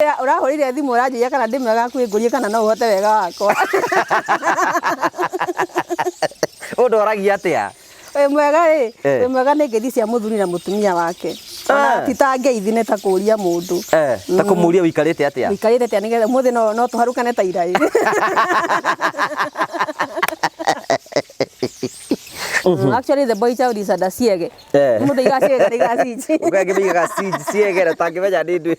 Ũrahũrire thimũ ũranjũria kana ndĩ mwega hakuhĩ ngũrie kana no ũhote wega wakwa. Ũndoragia atĩa? Wĩ mwega ĩ, Eh. wĩ mwega nĩ ngeithi cia mũthuri na mũtumia wake. Ona Eh. ti ta ngeithi nĩ ta kũria mũndũ. Eh, ta kũmũria ũikarĩte atĩa? Ũikarĩte atĩa nĩgetha ũmũthĩ no tũharũkane ta ira ĩ. Actually the boy child is under siege. Eh. Mũndũ aigaga ciege kana aigaga cinji. Ũkangĩ maigaga cinji ciegere ũtangĩmenya nĩ ndwĩ.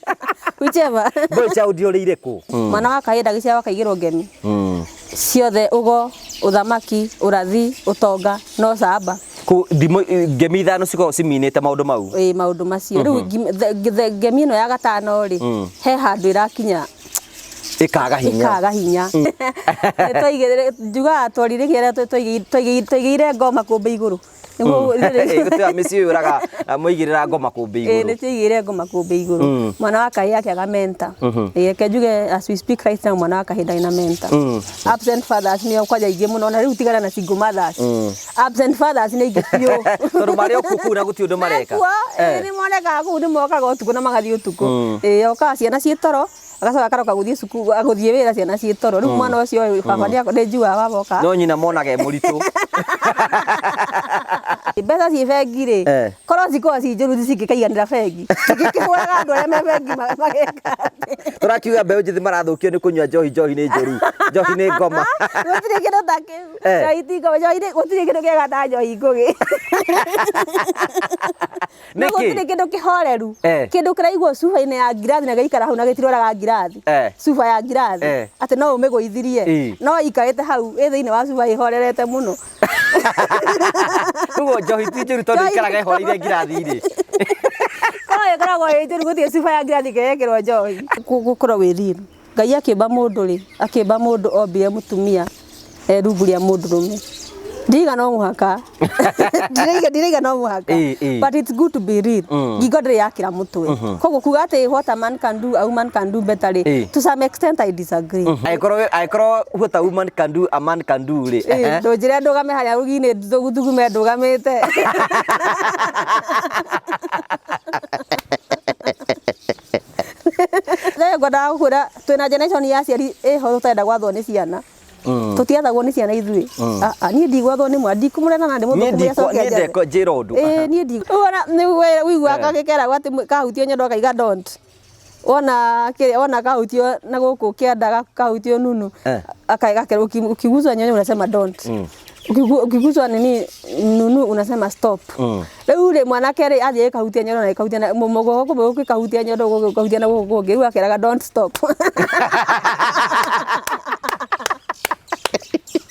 Whichever. Boy child ũrĩire kũ? Mwana wa kahĩĩ ndagĩciarwo akaigĩrwo ngemi. Ciothe ũgo, ũthamaki, ũrathi, ũtonga no camba. Kũ thimo ngemi ithano cikoragwo ciminĩte maũndũ mau. Ĩĩ maũndũ macio. Rĩu ngemi ĩno ya gatano rĩ, he handũ ĩrakinya Ĩkaga hinya. Ĩkaga hinya. Nĩ njugaga twarire kĩrĩa twaigĩire ngoma kũmbĩ igũrũ. Nĩguo Gũtirĩ mĩciĩ yũraga mũigĩrĩra ngoma kũmbĩ Ĩĩ igũrũ. nĩ twaigĩrĩire ngoma kũmbĩ igũrũ. Mwana wa kahĩĩ akĩaga mentor. Ĩĩ reke njuge as we speak right now mwana wa kahĩĩ ndarĩ na mentor. Absent fathers nĩo kwanja aingĩ mũno na rĩu tigana na single mothers. Absent fathers nĩ aingĩ biũ. Tondũ marĩ o kuo kũu na gũtirĩ ũndũ mareka. Mekuo, ĩĩ nĩ monekaga kũu nĩ mokaga ũtukũ na magathiĩ ũtukũ. Ĩĩ okaga ciana ciĩ toro agacoka akaroka gũthiĩ cukuru gũthiĩ wĩra ciana ciĩ toro. Rĩu mwana ũcio ĩ baba nĩ njugaga baba oka. No nyina monaga e mũritũ. Mbeca ciĩ bengi rĩ, korwo cikoragwo ciĩ njũru cingĩkaiganĩra bengi. Cingĩkĩhũraga andũ arĩa me bengi mageka atĩ. Tũrakiuga mbeũ njĩthĩ marathũkio nĩ kũnyua njohi, njohi nĩ njũru, njohi nĩ ngoma. Gũtirĩ kĩndũ ta kĩu. Njohi ti ngoma, njohi nĩ gũtirĩ kĩndũ kĩega ta njohi ngũgĩ. Na Nĩkĩ? gũtirĩ kĩndũ kĩhoreru. Kĩndũ kĩraigwo cuba-inĩ ya ngirathi na gĩgaikara hau na gĩtiroraga ngirathi. Cuba ya ngirathi. Atĩ no ũmĩgũithirie. No ĩikarĩte hau ĩ thĩinĩ wa cuba ĩhorerete mũno. Koguo njohi ti njũru tondũ Njohi ĩikaraga ĩhoreire ngirathi-inĩ. Korwo ĩkoragwo ĩ njũru gũtirĩ cuba ya ngirathi ĩngĩgekĩrwo njohi. Gũkorwo wĩ real. Ngai akĩũmba mũndũ rĩ, akĩũmba mũndũ ombire mũtumia e rungu rĩa mũndũrũme. Ndiga no mũhaka. Ndiraiga ndiraiga no mũhaka. Ĩĩ, ĩĩ. But it's good to be real. Ngingo ndĩrĩ yakĩra mũtwe. Koguo kuga atĩ what a man can do, a woman can do better rĩ, Ĩĩ. to some extent I disagree. Angĩkorwo angĩkorwo what a woman can do, a man can do rĩ. Ĩĩ, ndũnjĩre ndũgame harĩa rũgiri-inĩ thugume ndũgamĩte. Rĩu ngwendaga gũkwĩra twĩna generation ya aciari ĩho tũtarenda gwathwo nĩ ciana. Tũtiathagwo nĩ ciana ithuĩ. Ah, ah, niĩ ndigwathwo nĩ mwana, ndikũmũrera na Niĩ ndĩmũthũkũmĩre ndikwa acoke niĩ anjathe. ndekwo njĩra ũndũ. Ĩĩ niĩ ndi wona ũiguaga gagĩkeragwo atĩ kahutio nyondo gakaiga don't. Wona kĩrĩa wona kahutio na gũkũ kĩanda kahutio nunu gakerwo ukiguswa nyonyo unasema don't. Ukiguswa nini nunu unasema stop. Rĩu rĩ mwanake rĩ athiĩ gĩkahutia nyondo na gĩkahutia na guoko kũmwe gũgĩkahutia nyondo gũkũ gũkahutia na gũkũ kũngĩ rĩu akeraga don't stop.